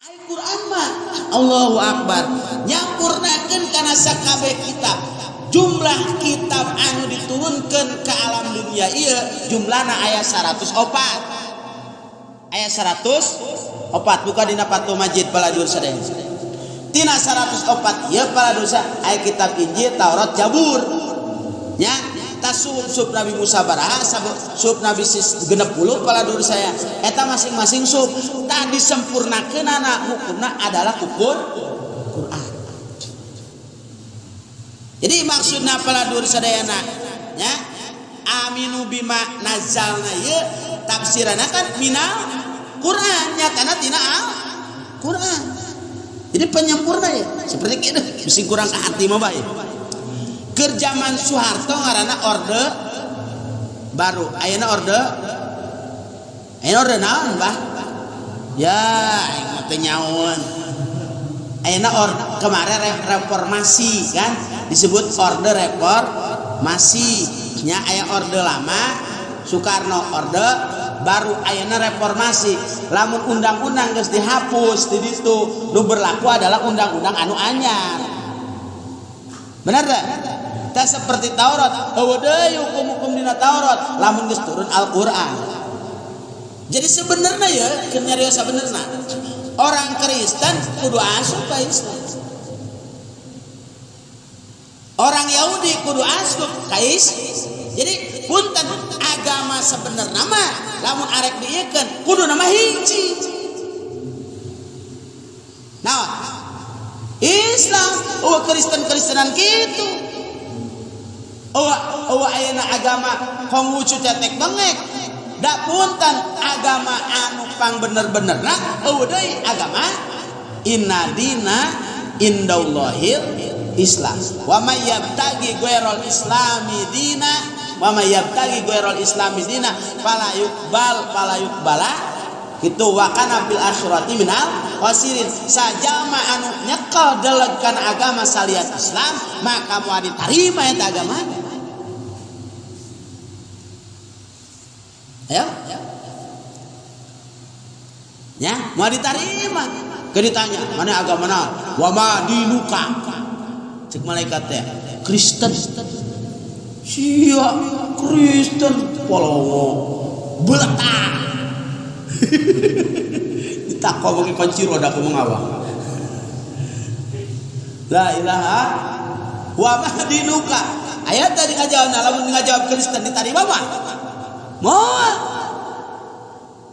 Ai Quran mah Allahu Akbar nyampurnakeun kana sakabeh kitab. Jumlah kitab anu diturunkeun ke alam dunia ieu jumlahna aya 104. Aya 104 buka dina Fathul Majid balajur sadaya. Tina 104 ieu paladosa aya kitab Injil, Taurat, Jabur. Nya tas sub Nabi Musa baraha sub Nabi 60 paladur saya eta masing-masing sub tah disempurnakeunana hukumna adalah ukur Quran. Jadi maksudna paladur sadayana nya aminu bima nazalna ieu tafsiranna kan minal Quran nyatana tina Al Quran. Jadi penyempurna ya seperti kieu bisi kurang ka hati mah bae. Keur zaman Soeharto ngaranna Orde Baru, ayeuna orde ayeuna orde naon bah? Ya aing mah teu nyaon. Ayeuna kemarin reformasi kan disebut orde reformasi nya, aya orde lama Soekarno, orde baru ayeuna reformasi. Lamun undang-undang geus dihapus di ditu, nu berlaku adalah undang-undang anu anyar. Benar tak? Tak seperti Taurat, eueuh deui hukum-hukum dina Taurat lamun geus turun Al-Qur'an. Jadi sebenarnya ya, keur nyarios sabenerna, orang Kristen kudu asup ka Islam. Orang Yahudi kudu asup ka Islam. Jadi punten agama sebenarnya mah lamun arek diieukeun kudu nama hiji. Naon? Islam, oh Kristen-Kristenan kitu. Oh, oh ayeuna agama Konghucu cetek bengek. Da punten agama anu pang bener-benerna eueuh deui agama inna dina indallahil Islam. Wa may yabtagi ghairal islami dina wa may yabtagi ghairal islami dina fala yuqbal fala yuqbala kitu wa kana fil akhirati minal khasirin. Sajama anu nyekel deleg kana agama salian Islam maka moal ditarima eta agama. Ayo. Ya, moal ditarima. Keur ditanya, mana agama naon? Wa ma dinuka? Cek malaikat teh, Kristen. Sia Kristen polongo beletak. Ditakwa bagi kunci roda ku mengawang. La ilaha wa ma dinuka. Ayat tadi ngajawab, lamun ngajawab Kristen ditarima mah. Moal.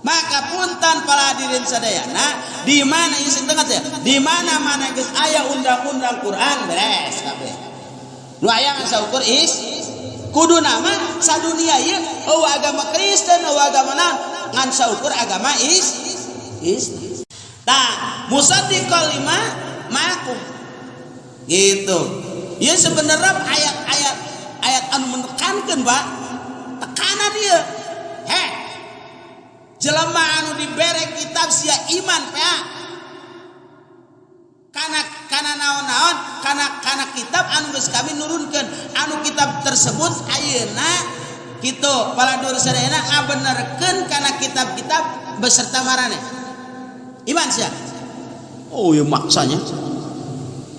Maka punten para hadirin sadayana, di mana ieu tengah teh? Di mana-mana geus aya undang-undang Quran beres kabeh. Nu aya ngan saukur is kudu nama sadunia ieu eueuh agama Kristen, eueuh agama naon, ngan saukur agama is Islam. Tah, musaddiqal lima ma'akum. Gitu. Ieu sebenarnya ayat-ayat ayat anu menekankeun, Pak. Tekanan ieu. Heh. Jelema anu dibere kitab sia iman pea. Kana kana naon-naon, kana kana kitab anu geus kami nurunkeun. Anu kitab tersebut ayeuna kitu paladur sadayana ngabenerkeun kana kitab-kitab beserta marane. Iman sia. Oh ya maksanya.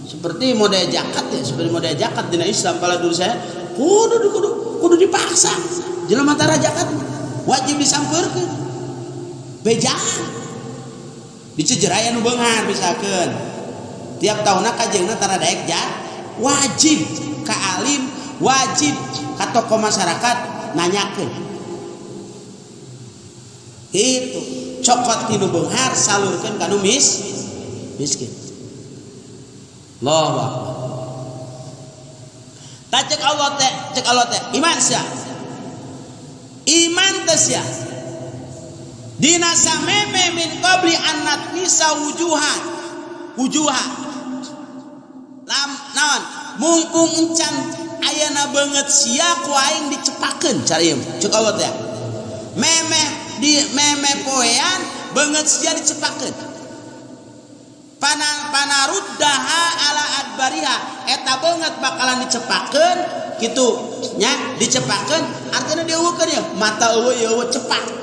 Seperti model zakat ya, seperti model zakat dina Islam paladur saya kudu kudu kudu dipaksa. Jelema tara zakat wajib disampeurkeun. Bejaan. Dicejerayan nu beunghar misalkeun. Tiap tahunna kajengna tara daek ja wajib ka alim, wajib ka tokoh masyarakat nanyakeun. Itu cokot ti nu beunghar salurkeun ka nu miskin. Allahu akbar. Tah cek Allah teh, cek Allah teh iman sia. Iman teh sia. Dina sameme min qabli an natmisa wujuhan. Wujuha. Lam naon? Mungkung encan ayana beungeut sia ku aing dicepakeun cara ieu. Cek Allah teh. Memeh di memeh poean beungeut sia dicepakeun. Panaruddaha ala adbariha eta beungeut bakalan dicepakeun kitu nya dicepakeun artinya dieuweukeun ya mata eueuh ieu cepak.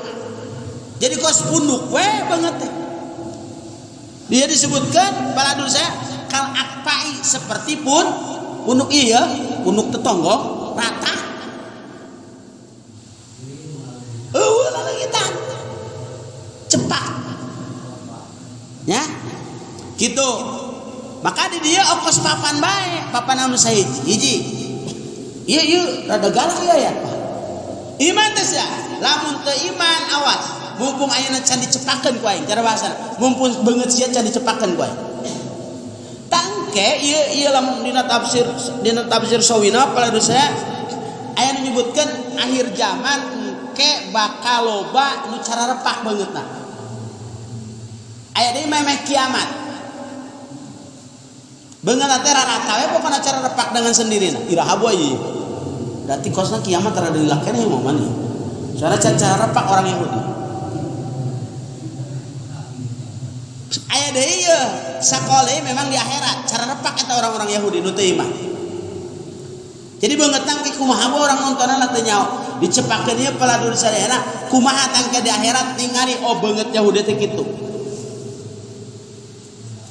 Jadi kos punduk we beungeut teh. Dia disebutkan baladul saya kal akpai seperti pun punuk iya, punuk tetonggong rata. Eueuh laleungitan. Cepat. Ya. Gitu. Maka di dia ongkos papan bae, papan anu sahiji, hiji. Ieu ieu rada galak ieu ya. Iman teh sia, lamun teu iman awas. Mumpung ayeuna can dicepakeun ku aing cara bahasana. Mumpung beungeut sia can dicepakeun ku aing. Tangke ieu ieu lamun dina tafsir Sawina paladu saya aya nu nyebutkeun akhir zaman engke bakal loba nu cara repak beungeutna. Aya deui memeh kiamat. Beungeutna teh rarata we pokona cara repak dengan sendirina. Iraha boy ieu. Berarti kosna kiamat rada dilakene momen ieu. Soalna can cara repak orang Yahudi. Aya deui ieu sakola memang di akhirat cara repak eta orang-orang Yahudi nu teu iman. Jadi beungeutna ke kumaha bae orang nontonan teu nyaho. Dicepakeun ieu paladur sadayana kumaha tangke di akhirat ningali oh beungeut Yahudi teh kitu.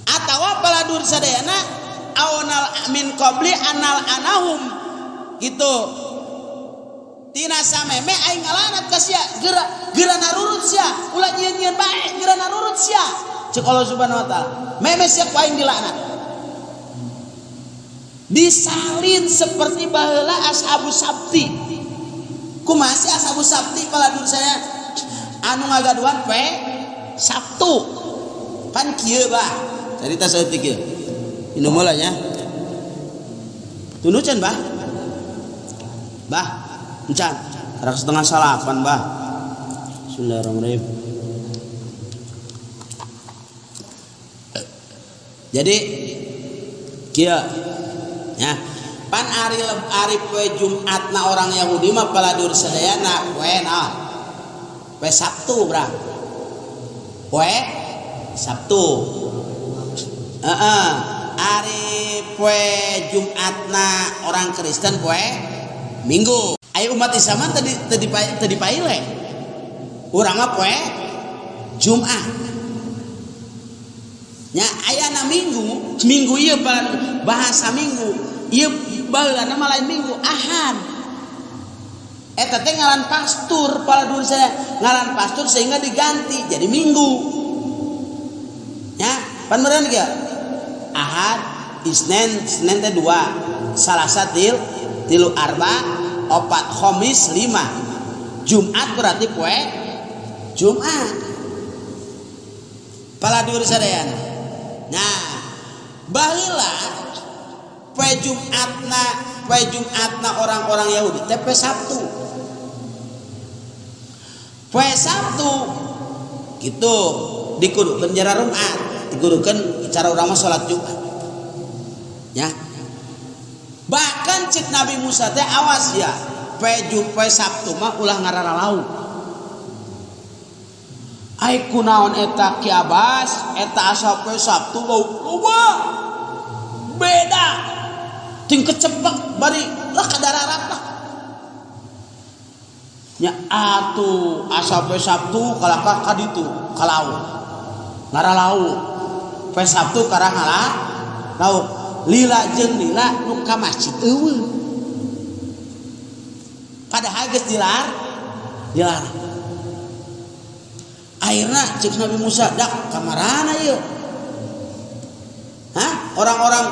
Atawa paladur sadayana awanal min qabli anal anahum gitu. Tina sameme aing ngalanat ka sia geura geura narurut sia ulah nyieun-nyieun bae geura narurut sia. Cek Allah Subhanahu wa taala. Meme sia ku aing dilaknat. Disalin seperti baheula Ashabu Sabti. Kumaha sih Ashabu Sabti paladur saya anu ngagaduhan poe Sabtu. Pan kieu bah. Carita saeutik ieu. Minum heula nya. Tunduh can bah. Bah, encan. Karak 8:30 bah. Bismillahirrahmanirrahim. Jadi kieu ya pan ari ari poe Jumatna orang Yahudi mah paladur sadayana poe naon? Poe Sabtu bra. Poe Sabtu. Heeh. Ari poe Jumatna orang Kristen poe Minggu. Aya umat Islam mah teu dipaile. Urang mah poe Jumat. Nya ayana minggu, minggu ieu bahasa minggu, ieu baheulana mah lain minggu, ahad. Eta teh ngaran pastur, paladur saya ngaran pastur sehingga diganti jadi minggu. Nya, pan meureun kieu. Ahad, Isnen, Senin teh 2, Salasa tilu, Arba, 4, Khamis 5. Jumat berarti poe Jumat. Paladur sadayana. Nah, baheula poe Jumatna orang-orang Yahudi teh poe Sabtu. Poe Sabtu gitu dikudukeun jara Jumat, dikudukeun cara urang mah salat Jumat. Ya. Bahkan cek Nabi Musa teh awas ya, poe Sabtu mah ulah ngarara lauk. Ai kunaon eta Ki Abbas, eta asa poe Sabtu bau loba. Beda. Ting kecepak bari lah kadararap lah. Nya atuh asa poe Sabtu kalakah ka ditu ka laut. Ngaralauk. Poe Sabtu karang ngala lauk. Lila jeung lila nu ka masjid eueuh. Padahal geus dilarang. Akhirna cek Nabi Musa dak kamarana ieu? Hah? Orang-orang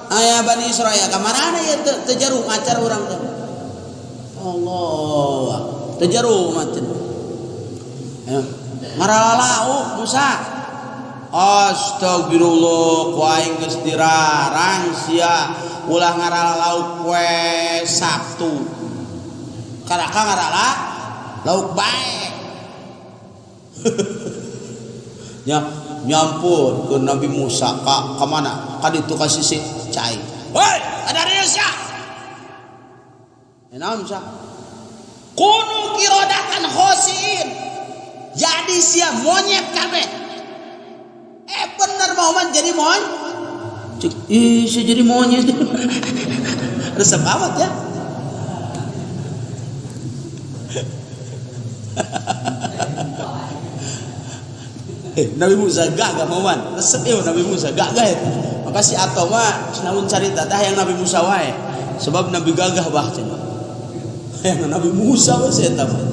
aya Bani Israel kamarana ieu teu jarum acar urang teh. Allah, teu jarum acar. Ngaralauk Musa. Astagfirullah, ku aing geus dirarang sia ulah ngaralauk poe Sabtu. Karaka ngarala lauk bae. Ya, nyampur ke Nabi Musa ka mana? Ka ditu ka sisi cai. Hoi, ada rius ya. Naon Musa? Kunu kirodatan khosin. Jadi sia monyet kabeh. Bener mau man jadi monyet. Cek, ih, sia jadi monyet. Resep amat ya. Nabi Musa gagah moman resep ieu Nabi Musa gagah eta. Maka si Ato mah namun carita tah yang Nabi Musa wae. Sebab Nabi gagah bah cenah. Yang Nabi Musa we eta mah.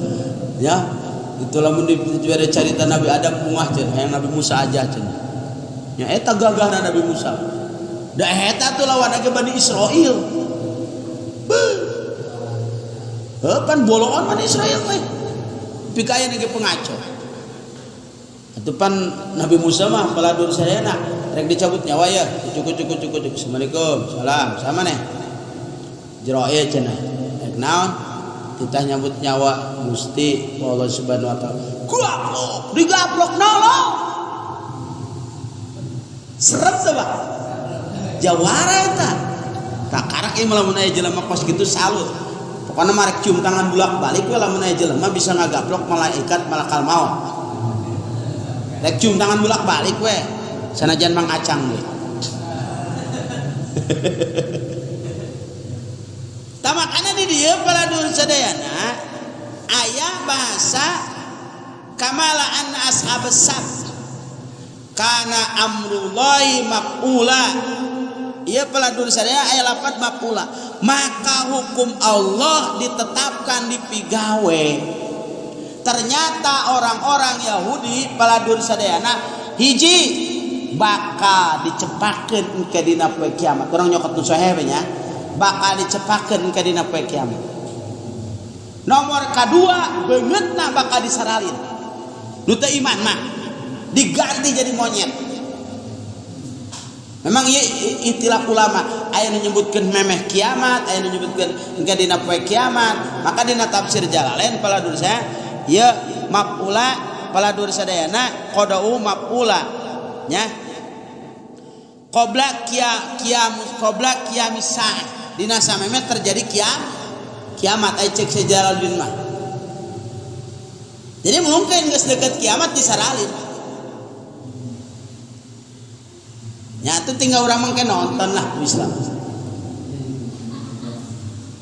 Ya, itu lamun dibere carita Nabi Adam bungah cenah, yang Nabi Musa aja cenah. Nya eta gagahna Nabi Musa. Da eta tuh lawan ge Bani Israil. Beuh. Heuh pan boloan Bani Israil teh. Pikayan ge pengaco. Atuh pan Nabi Musa mah paladur sadayana rek dicabut nyawa ya, cukup cukup cukup cukup. Assalamualaikum, salam, sama neh. Jero ieu cenah. Rek naon? Titah nyabut nyawa Gusti Allah Subhanahu wa taala. Gaplok, digaplok nolong. Serem teh, Pak. Jawara eta. Tak karak ieu mah lamun aya jelema kos kitu salut. Pokona mah rek cium tangan bolak-balik we lamun aya jelema bisa ngagaplok malaikat malakal maut. Rek cium tangan bolak-balik we. Sanajan Mang Acang ge. Tah makana di dieu paladur sadayana aya bahasa kamala anna ashabas sabt kana amrullahi maqula. Ieu paladur sadaya aya lafaz maqula. Maka hukum Allah ditetapkan di pigawe. Ternyata orang-orang Yahudi paladur sadayana hiji bakal dicepakeun engke dina poe kiamat. Urang nyokot nu soheh we nya. Bakal dicepakeun engke dina poe kiamat. Nomor kadua beungeutna bakal disaralin. Nu teu iman mah diganti jadi monyet. Memang ieu istilah ulama, aya nu nyebutkeun memeh kiamat, aya nu nyebutkeun engke dina poe kiamat. Maka dina tafsir Jalalain paladur saya ieu maf'ula paladur sadayana qada'u maf'ula nya. Qabla qiyam qabla qiyamis saah. Dina sameme terjadi kiamat aya cek Jalaluddin mah. Jadi mungkin geus deket kiamat disaralin. Nya atuh tinggal urang mangke nonton lah Islam.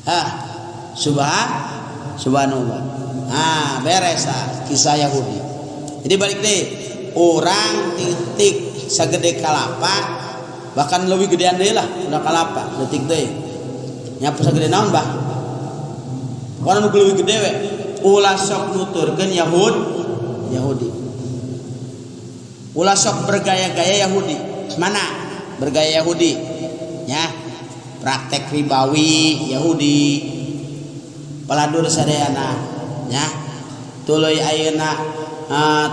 Hah, subhanallah. Nah, beres ah kisah Yahudi. Jadi balik deh, orang titik sagede kalapa bahkan lebih gedean deui lah udah kalapa detik deui. Nya sagede naon bah? Orang nu leuwih gede we. Ulah sok nuturkeun Yahudi. Ulah sok bergaya-gaya Yahudi. Mana bergaya Yahudi? Ya, praktek ribawi Yahudi. Paladur sadayana, ya. Tuluy ayeuna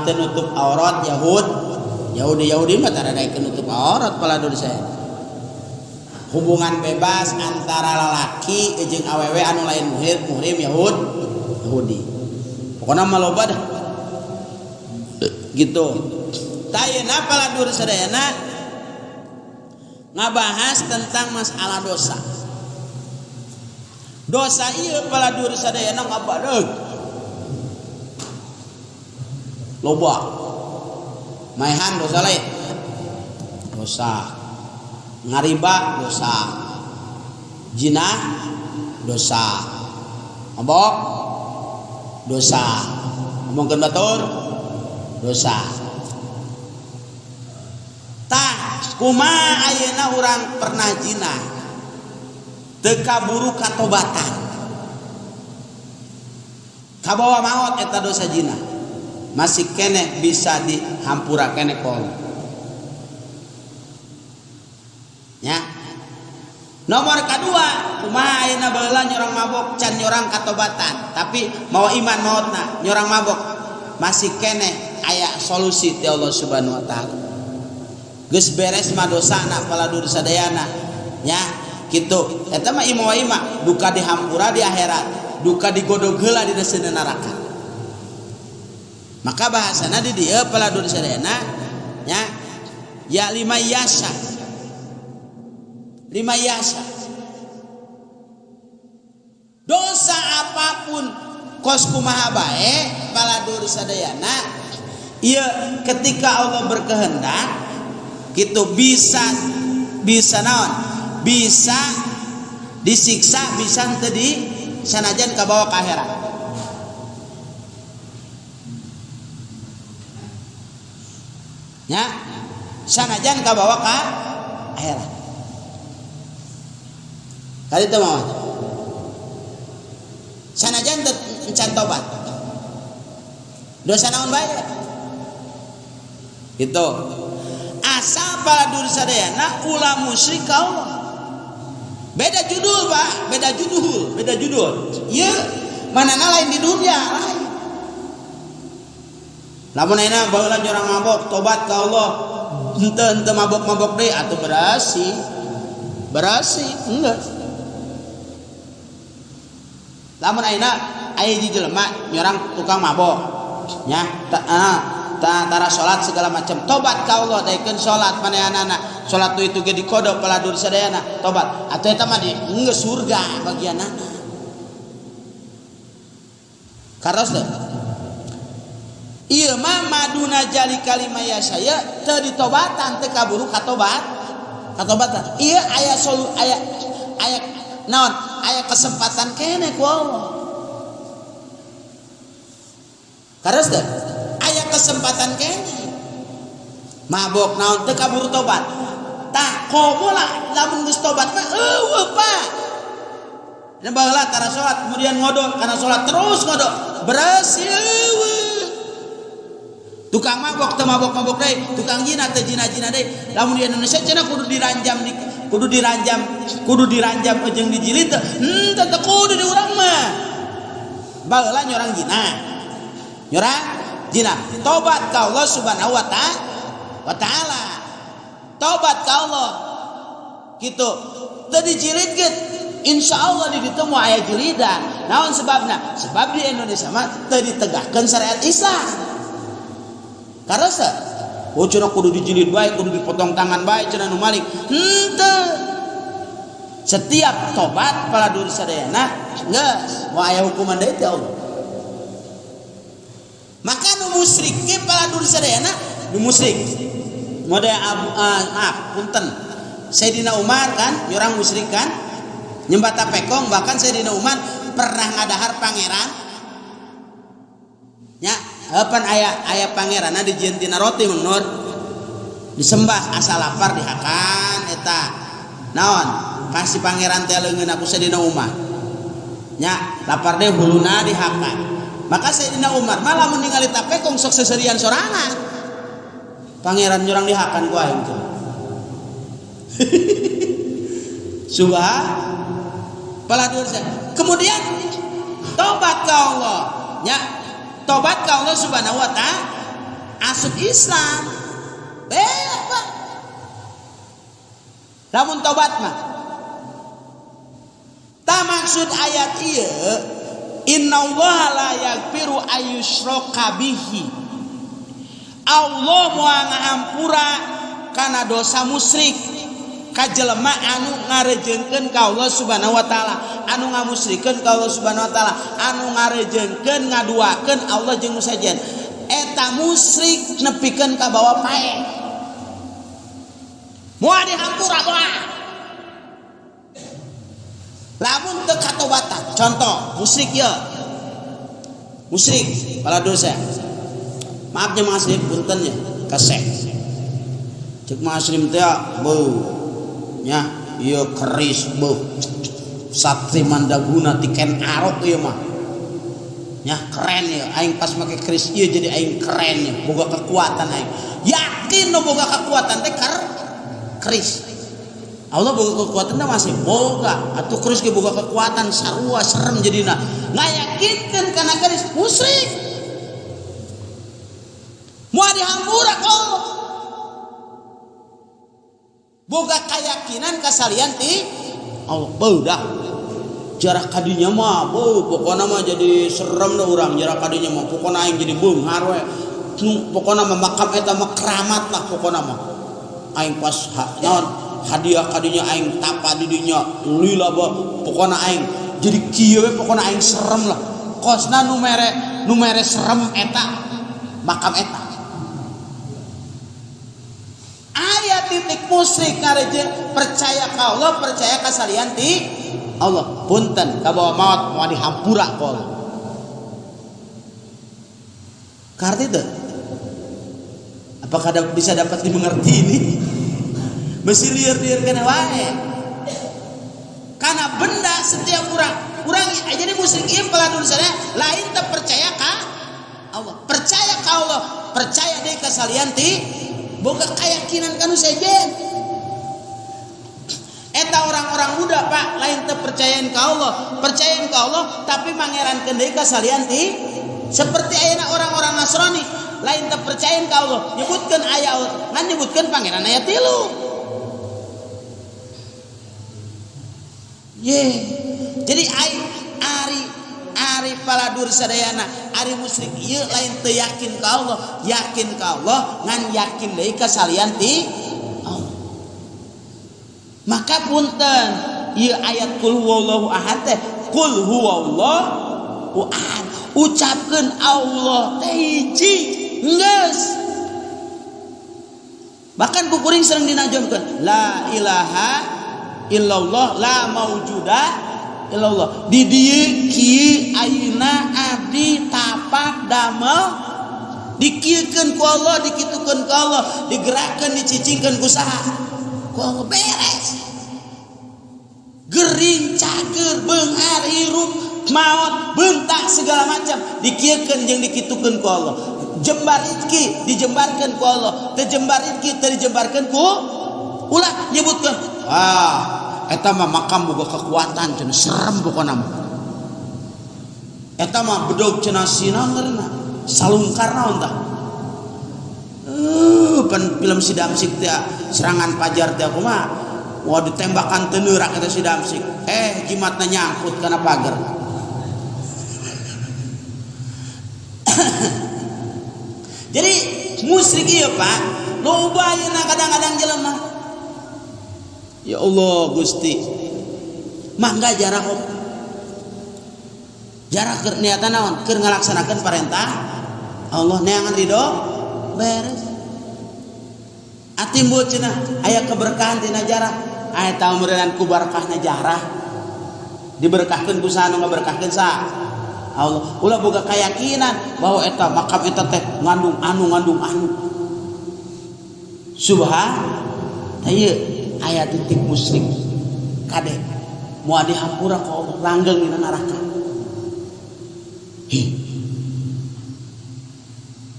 teu nutup aurat Yahudi. Yahudi mah tara daekeun nutup aurat paladur sadayana. Hubungan bebas antara lalaki jeung awewe anu lain muhrim Yahudi. Pokona mah loba dah. Gitu. Tah ayeuna paladur sadayana ngabahas tentang masalah dosa. Dosa ieu paladur sadayana ngabadeug. Loba. Maehan dosa lain. Dosa. Ngariba dosa. Jinah dosa. Mabok dosa. Ngomongkeun batur dosa. Tah, kumaha ayeuna urang pernah jinah teu kaburu katobatan. Kabawa maot eta dosa jinah. Masih keneh bisa dihampura keneh ku Allah. Ya. Nomor kedua, kumaha ayeuna baheula nyorang mabok can nyorang katobatan, tapi mawa iman maotna nyorang mabok masih keneh aya solusi ti Allah Subhanahu wa taala. Geus beres mah dosana paladur sadayana nya kitu. Eta mah imawa ima duka dihampura di akhirat, duka digodog heula di seuneu neraka. Maka bahasana di dieu paladur sadayana nya ya lima yasa. Lima yasa. Dosa apapun kos kumaha bae paladur sadayana ieu ketika Allah berkehendak gitu bisa naon? Bisa disiksa, bisa henteu di sanajan kabawa ka akhirat. Nya sanajan kabawa ka akhirat. Kali teu mah. Sanajan teu encan tobat. Dosa naon bae. Gitu. Asal paladur sadayana ulah musyrik ka Allah. Beda judul, Pak, beda judul, beda judul. Ieu manana lain di dunia, lain. Lamun ayeuna baheula urang mabok, tobat ka Allah, henteu henteu mabok-mabok deui atuh berasi. Berasi, enggak. Lamun ayeuna aya hiji jelema nyorang tukang mabok, nya tara salat segala macam, tobat ka Allah daekeun salat manehanana, salat nu itu ge dikodok paladur sadayana, tobat. Atuh eta mah di geus surga bagianana. Kartos teu? Ieu mah maduna jali kalima yasaya teu ditobatan, teu kaburu katobat. Katobatan. Ieu aya solu aya aya naon? Aya kesempatan keneh ku Allah. Kartos teu? Aya kesempatan keneh. Mabok naon teu kaburu tobat. Tah komo lah lamun geus tobat mah eueuh Pak. Ini baheula tara salat kemudian ngodok karena salat terus ngodok berasih eueuh. Tukang mabok teu mabok-mabok deui, tukang zina teu zina-zina deui. Lamun di Indonesia cenah kudu diranjam di, kudu diranjam, kudu diranjam jeung dijilid teu. Henteu teu kudu di urang mah. Baheula nyorang zina. Nyorang zina. Tobat ka Allah Subhanahu wa taala. Tobat ka Allah. Gitu. Teu dijilid ge insya Allah di ditu moal aya jilidan. Naon sebabna? Sebab di Indonesia mah teu ditegakkeun syariat Islam. Karasa? Oh cenah kudu dijilid bae, kudu dipotong tangan bae cenah nu maling. Henteu. Setiap tobat paladur sadayana geus moal aya hukuman deui teh Allah. Maka nu musyrik ge paladur sadayana nu musyrik. Mode maaf punten. Sayyidina Umar kan nyorang musyrik kan? Nyembah tapekong, bahkan Sayyidina Umar pernah ngadahar pangeran. Nya, pan aya aya pangeranna dijieun tina roti Mang Nur. Disembah asal lapar dihakan eta. Naon? Kasih pangeran teh leungeun ku Sayyidina Umar. Nya, lapar deh huluna dihakan. Maka Sayyidina Umar malah ningali tapekong sok seserian sorangan. Pangeran nyurang dihakan ku aing teh. Subhan paladur. Kemudian tobat ka Allah. Ya, tobat ka Allah Subhanahu wa taala, asup Islam. Beak, Pak. Lamun tobat mah. Ta maksud ayat ieu, innallaha la yaghfiru ayyushraka bihi. Allah moal ngahampura kana dosa musyrik ka jelema anu ngarejeungkeun ka Allah Subhanahu wa taala, anu ngamusyrikeun ka Allah Subhanahu wa taala, anu ngarejeungkeun ngaduakeun Allah jeung nu sejen. Eta musyrik nepikeun ka bawa paeh. Moal dihampura moal. Lamun teu katobatan, contoh musyrik ieu. Musyrik pala dosa. Maafnya Mang Aslim punten nya kaseh. Cek Mang Aslim teh beuh nya ieu keris beuh. Satri mandaguna ti Ken Arok ieu mah. Nya keren ieu aing pas make keris ieu jadi aing keren nya, boga kekuatan aing. Yakin nu boga kekuatan teh keris. Allah boga kekuatan teh masih boga, atuh keris ge boga kekuatan sarua serem jadina. Ngayakinkeun kana keris musyrik. Moal dihampura ku Allah. Boga keyakinan kasalian ti Allah beudah. Jarah kadinya mah beuh pokona mah jadi serem dah urang jarah kadinya mah pokona aing jadi beunghar we. Pokona mah makam eta mah keramat lah pokona mah. Aing pas naon hadiah kadinya aing tapa di dinya lila bah pokona aing jadi kieu we pokona aing serem lah. Kosna nu mere serem eta makam eta. Aya titik musyrik ngareje percaya ka Allah, percaya ka salian ti Allah. Punten kabawa maot moal dihampura ku Allah. Karti teu? Apakah bisa dapat dimengerti ini? Mesti lieur-lieur keneh wae. Karena benda setiap urang, urang jadi musyrik ieu peladun sadaya lain teu percaya ka Allah. Percaya ka Allah, percaya deui ka salian ti boga keyakinan kanu sejen. Eta orang-orang muda Pak lain teu percayaan ka Allah, percayaan ka Allah tapi mangerankeun deui ka salian ti seperti ayeuna orang-orang Nasrani lain teu percayaan ka Allah, nyebutkeun aya Allah, ngan nyebutkeun pangeran aya tilu. Ye. Jadi ari ari paladur sadayana, ari musyrik ieu lain teu yakin ka Allah, yakin ka Allah ngan yakin deui ka salian ti Allah. Maka punten ieu ayat qul huwallahu ahad teh, qul huwallahu ahad. Ucapkeun Allah teh hiji, geus. Bahkan ku kuring sering dinajomkeun la ilaha illallah la maujuda illallah. Di dieu kieu ayeuna abdi tapak damel dikieukeun ku Allah, dikitukeun ku Allah, digerakkeun, dicicingkeun ku saha? Ku Allah beres. Gering, cager, beunghar, hirup, maot, bentak segala macam dikieukeun jeung dikitukeun ku Allah. Jembar rezeki dijembarkeun ku Allah, teu jembar rezeki teu dijembarkeun ku ulah nyebutkeun. Ah, eta mah makam boga kekuatan cenah serem pokona mah. Eta mah bedog cenah sinangeurna, salungkar naon tah? Pan film si Damsik teh serangan pajar teh kumaha? Wah ditembakan teu neurak eta si Damsik. Jimatna nyangkut kana pagar. Jadi musyrik ieu Pak, loba ayeuna kadang-kadang jelema. Ya Allah Gusti. Mangga jarah jarah keur niatan naon? Keur ngalaksanakeun parentah Allah neangan ridho beres. Atimbul cenah aya keberkahan tina jarah. Aya tahu meureunnan ku barokahna jarah. Diberkahkeun ku saha nu ngaberkahkeun saha? Allah. Ulah boga keyakinan bahwa eta makam eta teh ngandung anu ngandung anu. Subhan. Tah ieu aya titik musyrik kade moal dihampura ku Allah langgeng dina neraka. Hi.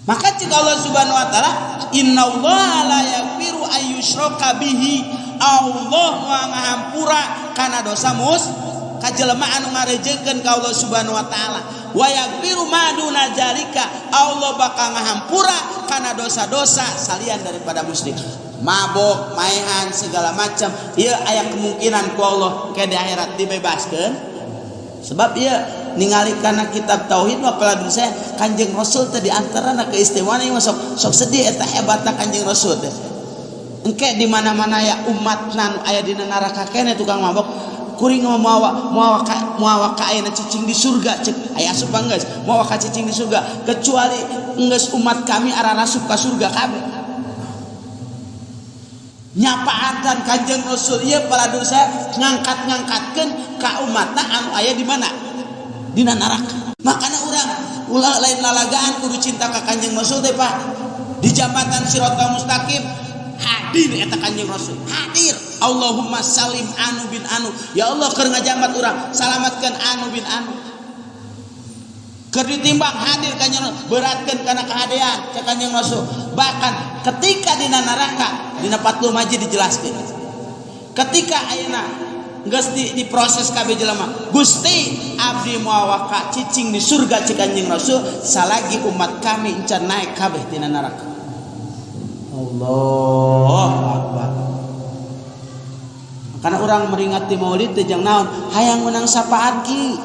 Maka cik Allah Subhanahu wa taala innallaha la yaghfiru ayyushraka bihi. Allah moal ngahampura kana dosa mus ka jelema anu ngarejekeun ka Allah Subhanahu wa taala. Wa yaghfiru ma duna zalika. Allah bakal ngahampura kana dosa-dosa salian daripada musyrik. Mabok, maehan segala macam. Ieu aya kemungkinan ku Allah ke di akhirat dibebaskeun. Sebab ieu ningali kana kitab tauhid mah peladun saya Kanjeng Rasul teh di antarana keistimewaan ieu sok sok sedih eta hebatna Kanjeng Rasul teh. Engke di mana-mana ya umat nu aya dina neraka keneh tukang mabok kuring mah moal ka ayeuna cicing di surga cek aya asup geus moal ka cicing di surga kecuali geus umat kami ararasup ka surga kabeh. Nyapaatan Kanjeng Rasul ieu paladun saya ngangkat-ngangkatkeun ka umatna anu aya di mana? Dina neraka. Makana urang ulah lain lalagaan kudu cinta ka Kanjeng Rasul teh Pak. Di jambatan Siratal Mustaqim hadir eta Kanjeng Rasul. Hadir. Allahumma salim anu bin anu. Ya Allah keur ngajambat urang salamatkeun anu bin anu. Keur ditimbang hadir Kanjeng Rasul, beratkeun kana kahadean cek Kanjeng Rasul. Bahkan ketika dina neraka dina Fathul Majid dijelaskeun. Ketika ayeuna geus diproses kabeh jelema, Gusti abdi moal waka cicing di surga cek Kanjeng Rasul salagi umat kami encan naik kabeh tina neraka. Allahu Akbar. Karena orang meringati maulid teh jang naon? Hayang menang syafaat ki.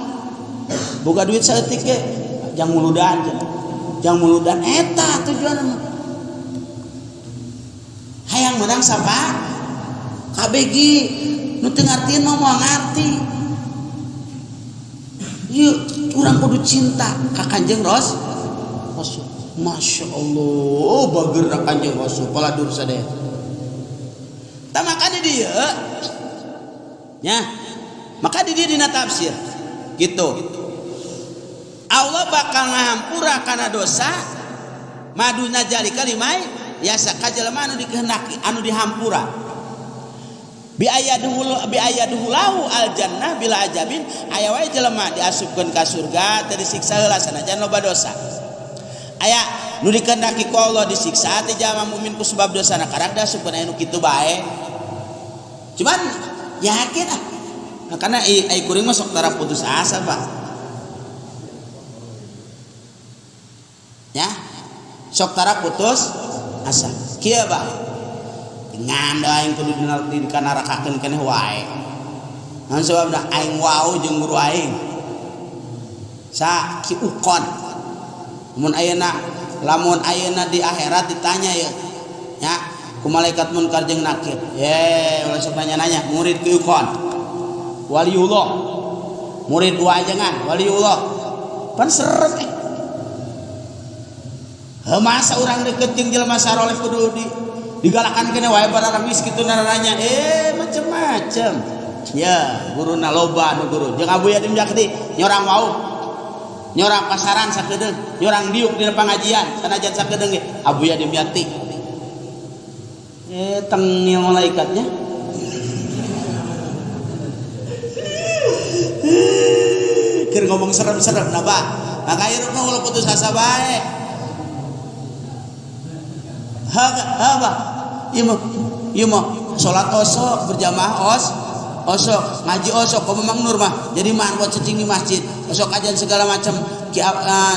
Boga duit saeutik ge jang muludan cenah. Jang muludan eta tujuanna mah. Hayang menang syafaat kabeh ki nu teu ngartieun mah moal ngarti. Ieu urang kudu cinta ka Kanjeng Rasul. Masya Allah, bageurna Kanjeng Rasul paladur sadaya. Tah maka di dieu nya, maka di dieu dina tafsir gitu. Allah bakal ngahampura kana dosa maduna jalika limai biasa ka jelema anu dikehendaki anu dihampura bi ayaduhu al jannah bila ajabin aya wae jelema diasupkeun ka surga teu disiksa heula sanajan loba dosa aya nu dikehendaki ku Allah disiksa teh jalma mukmin ku sebab dosana karak diasupkeun aya nu kitu bae cuman yakin ah nah, karena ai kuring mah sok tara putus asa Pak ya sok tara putus asa kieu Pak ngan aing kudu dikanarakakeun keneh wae naon sababna aing wau jeung guru aing sa Ki Ukon mun ayeuna lamun ayeuna di akhirat ditanya ya nya ku malaikat munkar jeung nakir ye ulah sok nanya-nanya murid Ki Ukon waliullah murid wajengan waliullah pan serem eh heuh masa urang deket jeung jelema saroleh kudu di digalakan kene wae bararamis kitu naranya macem-macem ya guruna loba nu guru jeung Abu Yadim Jakti nyorang wau nyorang pasaran sakedeung nyorang diuk dina pangajian sanajan sakedeung ge Abu Yadim Jakti tengil malaikatnya keur ngomong serem-serem nah Pak maka hirup mah ulah putus asa bae ha Pak ieu mah salat osok berjamaah osok ngaji osok komo Mang Nur mah jadi manfaat cicing di masjid osok ajan segala macam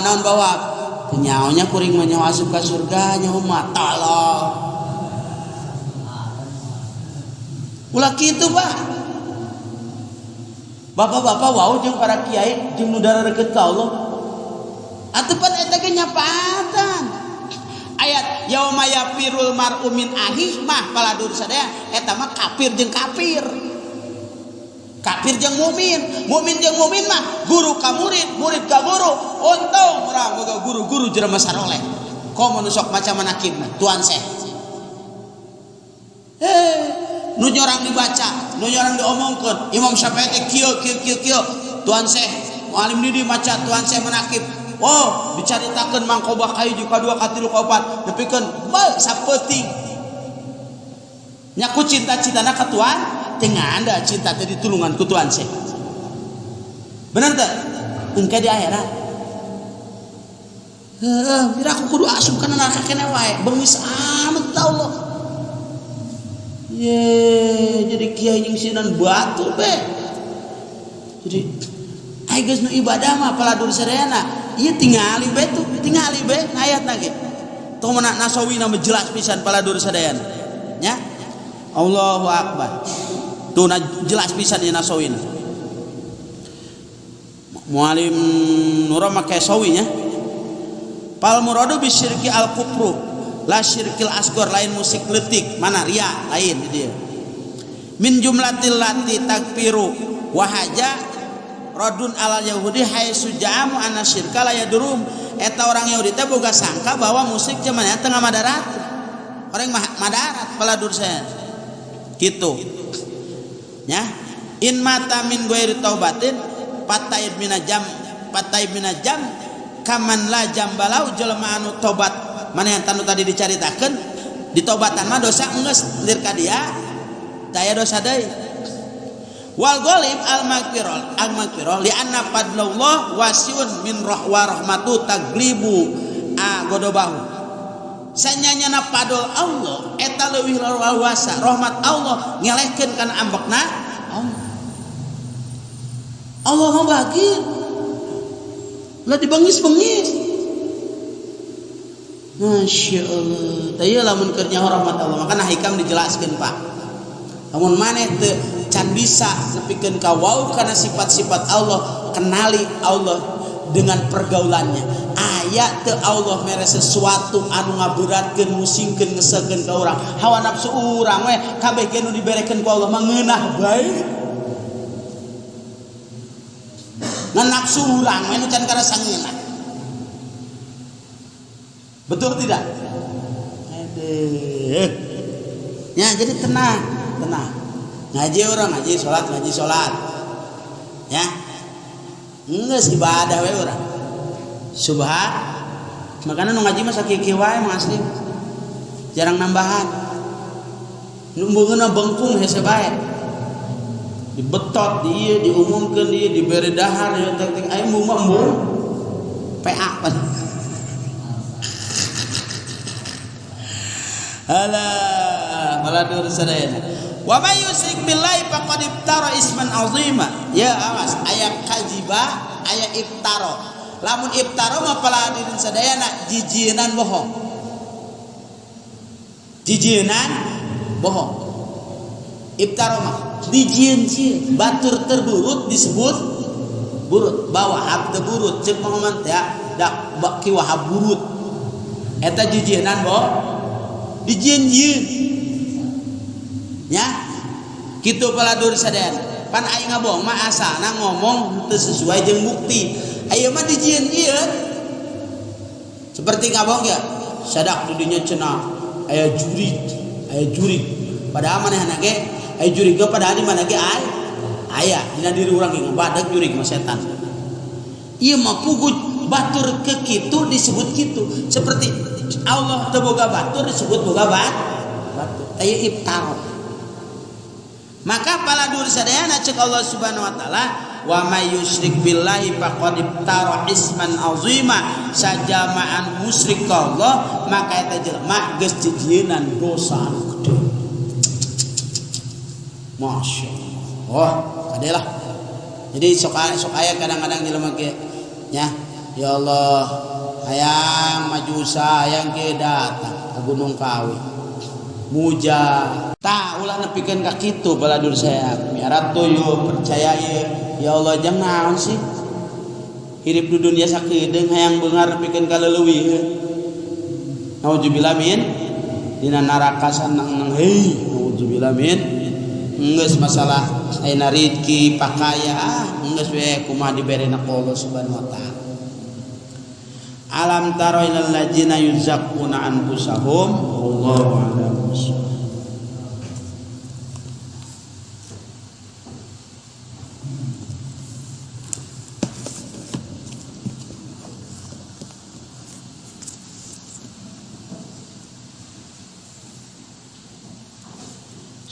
naon bawa nyaonya kuring mah nyawa asup ka surga nyawa mah tolong ulah kitu Pak bapak-bapak wau jeung para kiai jeung nu dararekeut ka Allah atuh pan eta ge nyapaatan ayat yauma yafirul mar'u min akhih mah paladur sadaya eta mah kafir jeung kafir kafir jeung mukmin mukmin jeung mukmin mah guru ka murid murid ka guru untung urang boga guru-guru jelema saroleh komo nu sok maca manakib mah tuan seh nu nyorang dibaca nu nyorang diomongkeun Imam Syafi'i teh kieu kieu kieu kieu tuan seh mualim didi maca tuan seh manakib oh dicaritakeun mangkobah kahiji kadua katilu kaopat nepikeun bae sapeuting nya ku cinta-cintana ka tuan teh nganda cinta teh ditulungan ku tuan seh bener teh engke di akhirat heuh pira aku kudu asup kana neraka keneh wae bengis amat ta Allah ye jadi kiai nyingsieunan batu be jadi ai geus nu ibadah mah paladur sadayana ieu tingali be tuh tingali be ayatna ge tong mana nasawina mah jelas pisan paladur sadayana nya Allahu akbar tuh na jelas pisan ieu nasawina mualim nura make sawi nya pal muradu bisyirki al kufru la syirkil asgor lain musik leutik mana ria lain di dieu min jumlatil lati takfiru wahaja radun alal yahudi haitsu ja'amu anna syirka la yadurum eta orang Yahudi teh boga sangka bahwa musik zamannya tengah madarat orang madarat paladur saya gitu nya in mata min ghairi taubatin pataib minajam kaman la jambalau jelema anu tobat mana yang tanu tadi dicaritakeun ditobatan mah dosa geus lir ka dia daya dosa deui wal ghalib al magfirah li anna fadlullah wasiun min wa rahmatu taglibu a godobahu sanyanyana fadl Allah eta leuwih luasa rahmat Allah ngelehkeun kana ambekna Allah Allah mah bagi lah dibengis-bengis Masya Allah teh lamun keur nyaho rahmat Allah makana hikam dijelaskeun Pak lamun maneh teu can bisa nepikeun ka wau kana sifat-sifat Allah kenali Allah dengan pergaulannya aya teu Allah mere sesuatu anu ngaberatkeun musingkeun ngesekeun ka urang hawa nafsu urang we kabeh ge nu diberekeun ku Allah mah ngeunah bae ngan nafsu urang we nu can karasa ngeunah betul tidak? Aduh. Ya jadi tenang tenang ngaji orang ngaji salat ya geus ibadah we urang subhan makana nu ngaji mah sakieu wae mah asli Jarang nambahan. Nu beungeuna bengkung hese bae. Dibetot di ieu diumumkeun di ieu dibere dahar ieu teh teh aya embung mah embung. PA pan. Alah, baladur sadayana. Wa may yusyrik billahi faqad iftara isman azima. Ya awas, aya kajiba, aya iftara. Lamun iftara mah paladirin sadayana jijienan bohong. Jijienan bohong. Iftara mah dijieun-jieun, batur terburut disebut burut, bawahab teu burut ceuk Muhammad ya, dak ki wahab burut. Eta jijienan bohong. Dijieun-jieun. Ya. Kitu paladur sadayana. Pan aing ngabohong mah asalna ngomong teu sesuai jeung bukti. Aya mah dijieun-jieun. Seperti ngabohong ya, sadak di dinya cenah aya jurig, aya jurig. Padahal manehna ge aya jurig ge padahal di mana ge aya dina diri urang ge ngabadag jurig mah setan. Ieu mah puguh batur ke kitu disebut kitu. Seperti Allah teu boga batur disebut boga batur. Aya iftar. Maka paladur sadayana cek Allah Subhanahu wa taala wa may yusyrik billahi faqad iftara isman azima. Sajamaan musyrik ka Allah maka eta jelema geus jijienan dosa anu gede. Masya Allah, kadelah. Jadi sok aya kadang-kadang jelema ge nya, ya Allah, hayang maju usaha, hayang ge datang ka Gunung Kawi. Muja. Tah ulah nepikeun ka kitu baladur saya. Miara tuyuh percaya ieu. Ya Allah jang naon sih? Hirup di dunia sakedeung hayang beunghar nepikeun ka leuwih. Nauzubillah min dina neraka saneng-neng hei nauzubillah min. Geus masalah ayeuna rezeki pakaya geus we kumaha diberena ku Allah Subhanahu wa taala. Alam tara ilal ladzina yuzakkuna anfusahum wallahu a'lam bissawab.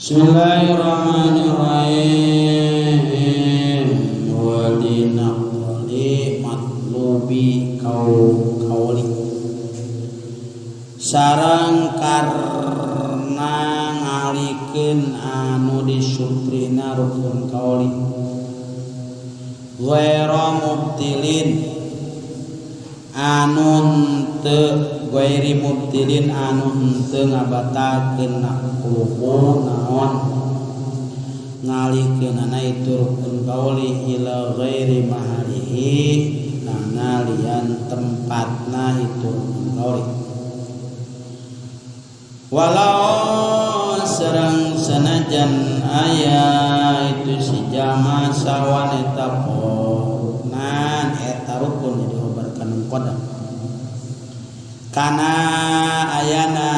Bismillahirrahmanirrahim. Walinaqli matlubi kauli sareng karna ngalikeun anu disuprina rukun kauli ghaira mubtilin anu teu ghairi mubtilin anu henteu ngabatalkeun naqluhu naon ngalihkeunana itu rukun kauli ila ghairi mahalihi kana lian tempatna itu rukun kauli walau sareng sanajan aya itu si jama sawan eta poruknan eta rukun jadi khobar kana qadam kana ayana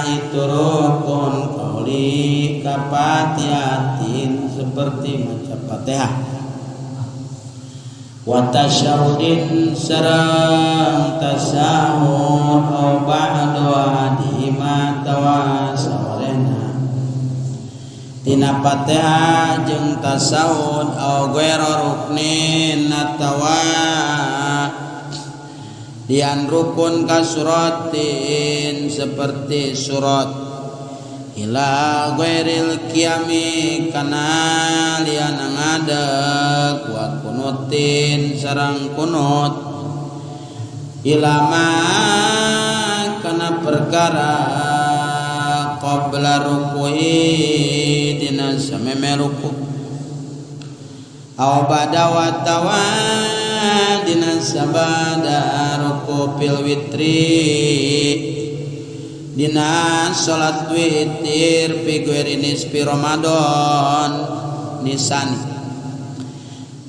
itu rukun kauli kapatiatin seperti maca Fatihah wa tasyahudin sareng tasyahud au ba'du adima tawasawarena tina Fatihah jeung tasyahud au ghairu ruknin atawa lian rukun kasuratin seperti surat ila ghairil qiyami kana lian ngadeg wa kunutin sareng kunut ila ma kana perkara qabla ruku'i dina sameme ruku aw bada wa tawa dina sabada ruku fil witri dina salat witir fi ghairi nisfi Ramadan nisani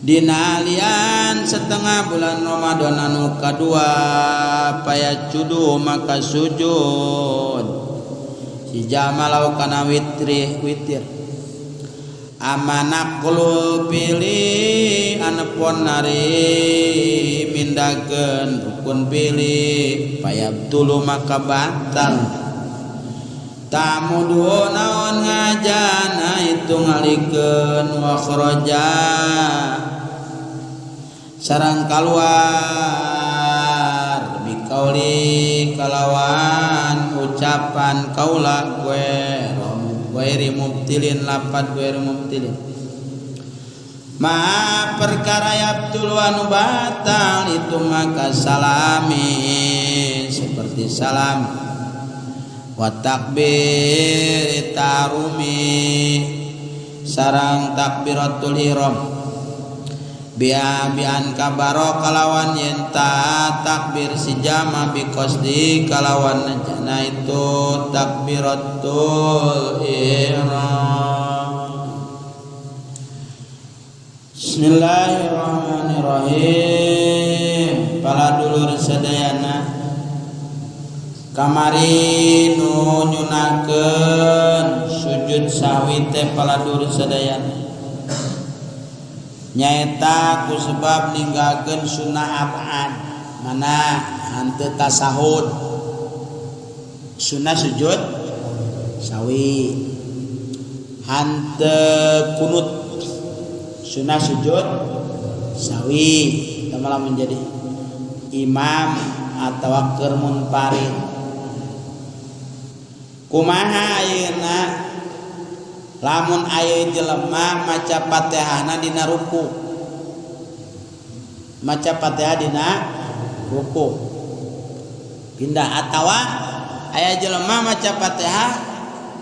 dina lian setengah bulan Ramadan anu kadua paya cudu maka sujud si jamalau kana witri witir amanaqlu pilih anepon nari mindakeun rukun pilih payabtulu maka batal Tamudu naon ngajana itu ngalikeun wa kharaja sareng kaluar bikauli kalawan ucapan kaula ghairi mubtilin lapad ghairi mubtilin ma perkara yabtul anu batal itu maka salami seperti salam wa takbir tarumi sarang takbiratul ihram bian kabaro kalawan yenta takbir si jama bi qasdi kalawan najana itu takbiratul ihram. Bismillahirrahmanirrahim. Para dulur sadayana kamari nu nyunakeun sujud sahwi teh para dulur sadayana nyaeta ku sebab ninggalkeun sunnah abad mana henteu tasahud sunnah sujud sahwi henteu kunut sunnah sujud sahwi eta malah menjadi imam atawa keur munfarid. Kumaha ayeuna lamun aya jelema maca Fatihahna dina ruku, maca Fatihah dina ruku pindah, atawa aya jelema maca Fatihah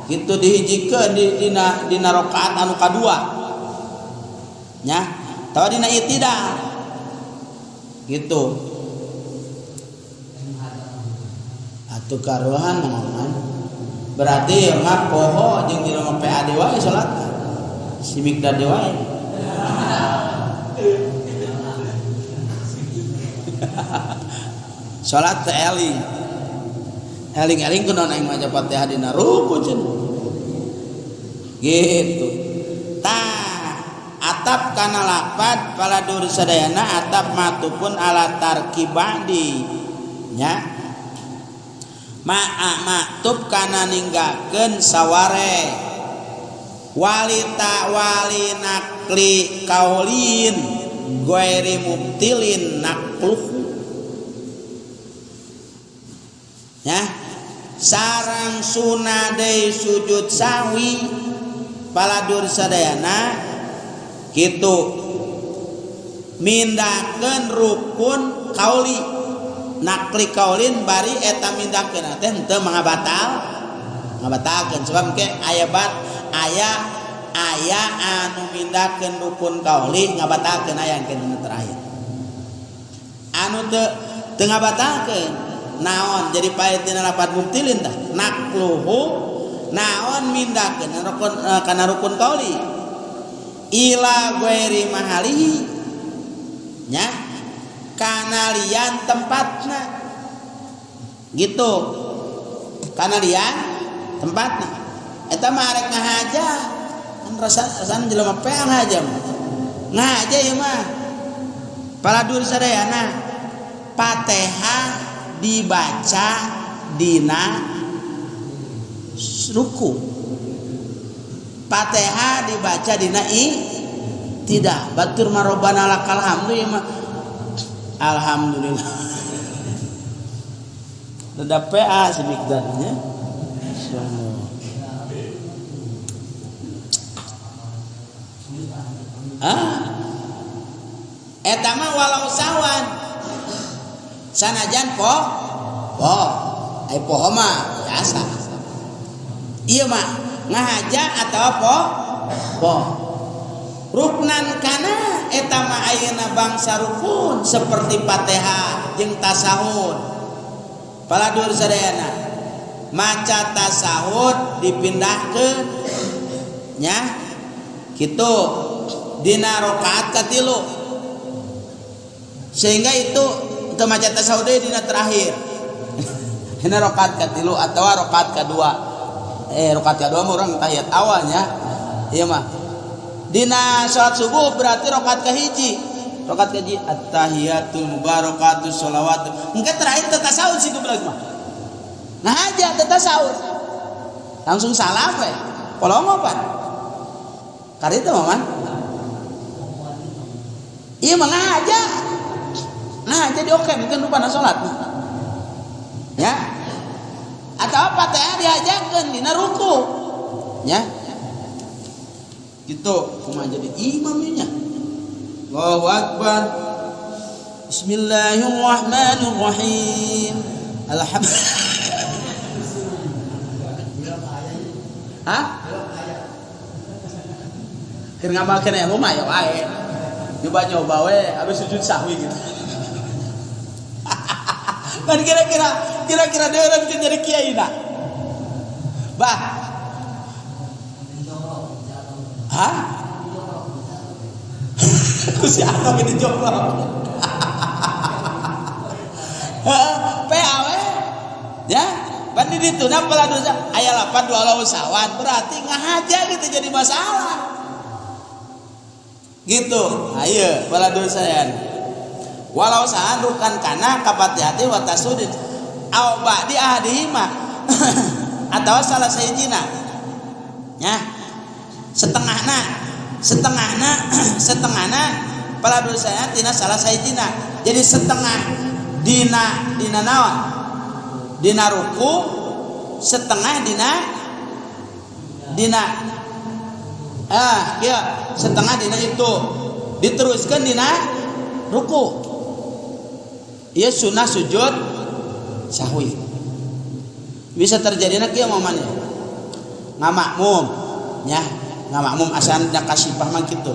kitu dihijikeun di dina rakaat anu kadua nya, atawa dina i'tidal gitu atuh karuhan mah. Berarti mah poho jeung jelema PAD wae salat si Mikdad wae. Salat teh eling. Eling-eling kunaon aing maca Fatihah dina ruku cenah. Gitu. Tah atap kana lapad paladur sadayana atap matupun ala tarkibadi nya. Ma'a maktub kana ninggalkeun saware wali ta wali nakli kaulin ghairi mubtilin nakluhu ya sarang sunah deui sujud sahwi paladur sadayana kitu mindahkeun rukun kauli nakli kaulin bari eta mindahkeun teh henteu maha batal ngabatalkeun sebab ke aya bat aya aya anu mindahkeun rukun kauli ngabatalkeun aya engke dina terakhir anu teu ngabatalkeun naon jadi paet dina lapat mubtilin tah nakluhu naon mindahkeun rukun kana rukun kauli ila ghairi mahalihi nya kana lian tempatna gitu kana lian tempatna eta mah arek ngahaja kan rasana jelema peang ngahaja ngahaja ieu mah paladur sadayana Fatihah dibaca dina ruku, Fatihah dibaca dina i tidak batur marobana lakal hamdu ieu mah alhamdulillah. Rada PA si Mikdadnya. Ah. Eta mah walau sawan. Sanajan po po. Ai poho mah biasa. Ieu mah ngahaja atawa po po. Ruknan kana eta mah ayeuna bangsa rukun seperti Fatihah jeung tasahud. Paladur sadayana maca tasahud dipindahkeun nya kitu dina rakaat katilu sehingga itu teu maca tasahud deui dina terakhir dina rakaat katilu atawa rakaat kadua rakaat kadua mah urang tahiyat awalnya ieu mah dina salat subuh berarti rakaat kahiji rakaat kahiji at-tahiyatul mubarakatus sholawat engke terakhir teu tasawuf si goblok mah nah aja teu tasawuf Langsung salah we. Polongo pan. Karita mah man. Iya mah ngahaja. Nah, jadi oke mungkin rupana salat. Ya. Atau apa teh dihajakeun dina ruku. Ya. Gitu, kumaha jadi imamnya. Allahu akbar. Bismillahirrahmanirrahim. Alhamdulillah. Hah? Keur ngamalkeun ilmu mah ya wae. Nyoba-nyoba we habis sujud sahwi gitu. Kan kira-kira deureun keur jadi kiai na. Bah. Hah? Ku si Atom ini jongkrok. PAW ya, pan di ditu na pala dosa aya 8 dua usawan berarti ngahaja gitu jadi masalah. Gitu. Ayo pala dosa ya. Walau sahan rukan kana kapatihati wa tasudin au ba'di ahadihima atau salah sahijina. Ya. Setengahna pala dosana tina salah sahijina. Jadi setengah dina naon? Dina ruku, setengah dina ya, setengah dina itu diteruskan dina ruku. Ieu sunah sujud sahwi. Bisa terjadina kieu momen ngamakmum nya, ngamakmum asan da kasipah mah kitu.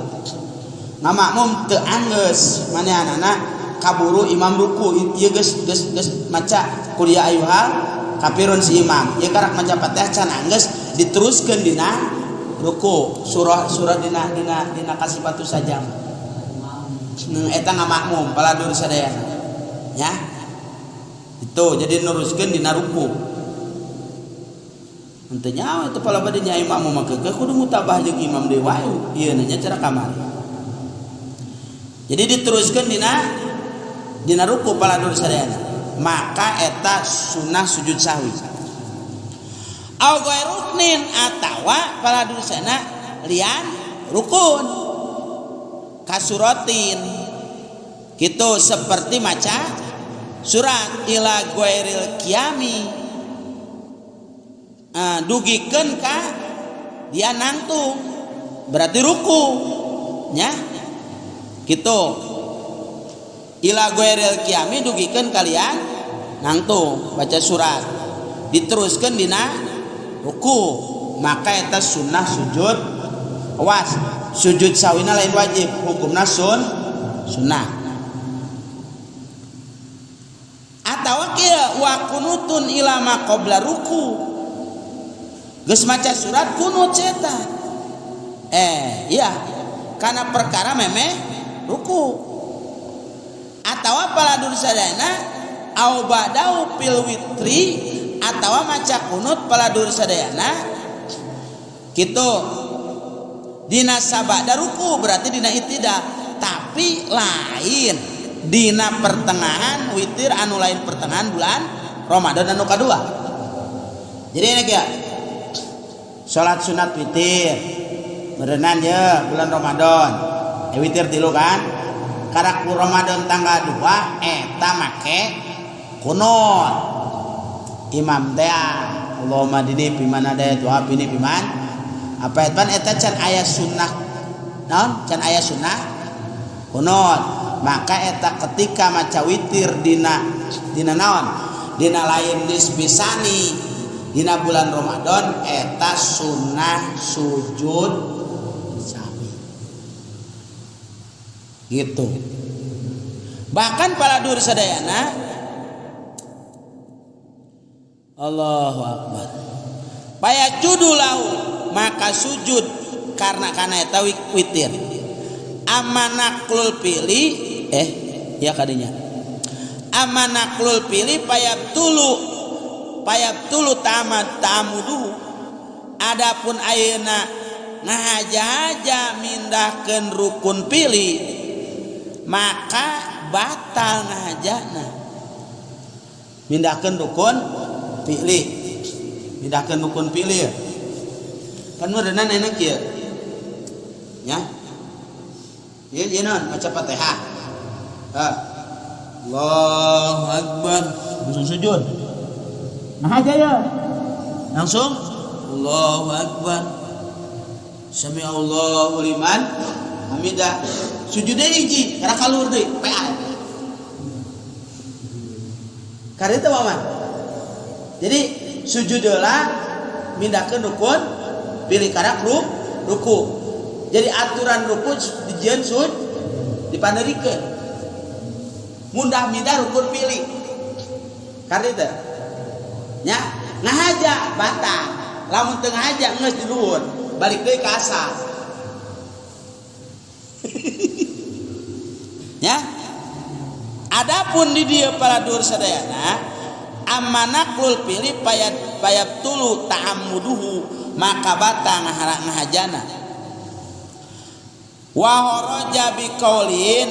Ngamakmum teu anggeus manehanana kaburu imam ruku ieu geus maca qul ya ayyuhal kafirun si imam. Ieu karak maca Fatihah can anggeus diteruskeun dina ruku surah dina kasipatu sajam. Eta ngamakmum paladur sadayana. Ya. Itu jadi neruskeun dina ruku. Henteu nyawa itu pala bade nya imam mah keukeuh kudu mutabah jeung imam deui wae ieu nya cara kamari. Jadi diteruskeun dina ruku paladur sadayana. Maka eta sunah sujud sahwi. Au ruknin atawa paladur sadayana lian rukun kasuratin. Gitu seperti maca surat ila ghairil qiyami. Dugikeun ka dia nangtung berarti ruku nya gitu ila ghairil qiyami dugikeun kalian nangtung baca surat diteruskeun dina ruku maka eta sunnah sujud awas sujud sahwina lain wajib hukumna sunnah atawa kieu wa kunutun ila ma qabla ruku geus maca surat kunut eta iya karena perkara memeh ruku atawa paladur sadayana au ba'dau fil witri atawa maca kunut paladur sadayana kitu dina sabada ruku berarti dina itida tapi lain dina pertengahan witir anu lain pertengahan bulan Ramadan anu kadua. Jadi ini kieu salat sunat witir meureunan ye bulan Ramadan witir tilu kan karak Ramadan tanggal 2 eta make kunut imam teh Allahumma dini piman ada doa bini piman apa eta eta can aya sunnah naon can aya sunnah kunut maka eta ketika maca witir dina naon dina lain dispisani dina bulan Ramadan eta sunnah sujud sahwi gitu. Bahkan paladur sadayana Allahu akbar payajudu lahu maka sujud karena eta witir amanaklul pili ya kadinya amanaklul pili payab tulu tamat tamuduhu adapun ayeuna ngahaja-haja mindahkeun rukun pilih maka batal ngahajana mindahkeun rukun pilih Mindahkeun rukun pilih. Kan meureunna enak kieu. Nya. Ieu ieu naon maca Fatihah. Ha. Allahu Akbar. Langsung sujud. Nah aja ya. Langsung Allahu Akbar. Sami Allahu liman hamidah. Sujudnya hiji, karena kalur deui, PA. Karena itu mama. Jadi sujudlah mindahkeun rukun pilih karak ruku. Jadi aturan ruku dijieun sujud dipanerikeun. Mundah mindah rukun pilih. Karena itu nya ngahaja batal. Lamun teu ngahaja geus di luhur, balik deui ka asal. Ya. Adapun di dieu para dur sadayana amanakul pilih payat payat tulu ta'ammuduhu maka batang ngahajana wa kharaja biqaulin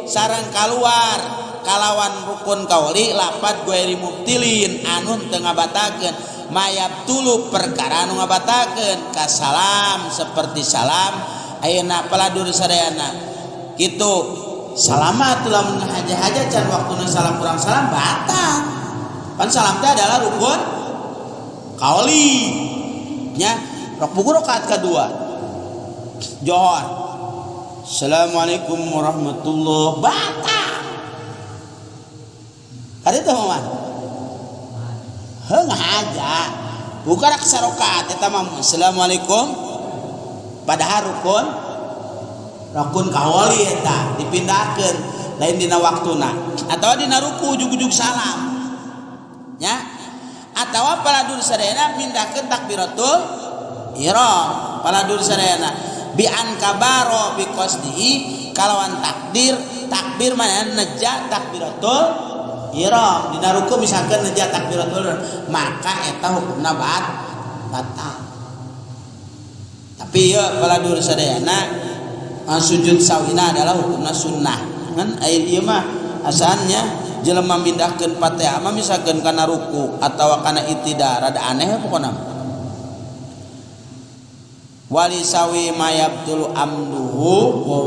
sareng kaluar kalawan rukun kauli lapad ghairi mubtilin anu teu ngabatakeun mayab tulu perkara anu ngabatakeun kasalam seperti salam ayeuna paladur sadayana kitu salamat lamun ngahaja-haja can waktuna salam kurang salam batal. Pan salam teh adalah rukun kauli. Nya rok buku rakaat kedua. Johor. Assalamualaikum warahmatullahi batal. Kali teh mah. Heuh ngahaja. Bukan rak sarokaat eta mah assalamualaikum padahal rukun rukun kawali eta dipindahkeun lain dina waktuna atawa dina ruku ujug-ujug salam nya atawa paladur sadayana mindahkeun takbiratul ihram paladur sadayana bi an kabaro bi qasdihi kalawan takdir takbir mana neja takbiratul ihram dina ruku misalkan neja takbiratul ihram maka eta hukumna batal. Tapi ieu paladur sadayana sujud sawina adalah hukumna sunnah. Kan air ieu mah asalnya jelema mindahkeun Fatihah mah misalkeun kana ruku atawa kana itida rada aneh pokona. Wali sawi mayabtul amduhu wa